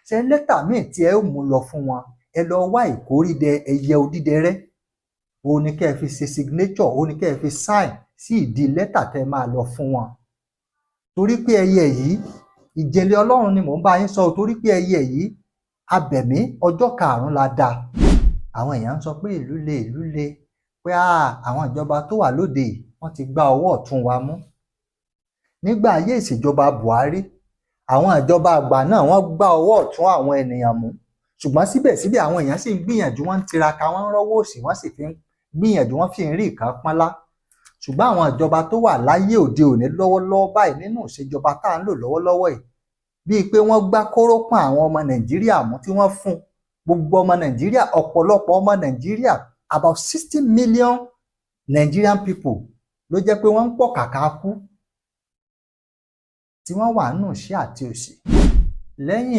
Ṣe lẹ́tà míì tí ẹ ó mú lọ fún wọn, ẹ lọ wá ìkórìdẹ ẹyẹ odídẹrẹ́, òun ni kẹ́ ẹ fi ṣe signature, òun ni kẹ́ ẹ fi sign sí ìdí lẹ́tà tẹ́ ẹ máa lọ fún wọn, torí pé ẹyẹ yìí, ìjìnlẹ̀ Ọlọ́run ni mò ń bá yín sọ, torí pé ẹyẹ yìí, abẹ̀mí ọjọ́ 5 la dá. Àwọn èèyàn ń sọ pé ìlú le, ìlú le, pé àwọn ìjọba tó wà lóde yìí, wọ́n ti gbá ọwọ́ ọ̀tún wa mú. Nígbà ayé ìṣèjọba Buhari, àwọn ìjọba àgbà náà, wọ́n gbá ọwọ́ ọ̀tún àwọn ènìyàn mú, ṣùgbọ́n síbẹ̀síbẹ̀, àwọn èèyàn sì ń gbìyànjú, wọ́n ń tiraka, wọ́n ń rọ́wọ́ òsì, wọ́n sì fi ń gbìyànjú, wọ́n fi ń rí ìkan pọ́nlá. Ṣùgbọ́n àwọn ìjọba tó wà láyé òde òní lọ́wọ́lọ́wọ́ báyìí, nínú ìṣèjọba tá à ń lò lọ́wọ́lọ́wọ́ yìí, bíi pé wọ́n gbá kórópọ̀n àwọn ọmọ Nàìjíríà mú tí wọ́n fún gbogbo ọmọ Nàìjíríà, ọ̀pọ̀lọpọ̀ ọmọ Nàìjíríà, about 60 million Nigerian people ló jẹ́ pé wọ́n ń pọ̀ kàkà kú, tí wọ́n wà nínú ìṣẹ́ àti òṣì lẹ́yìn.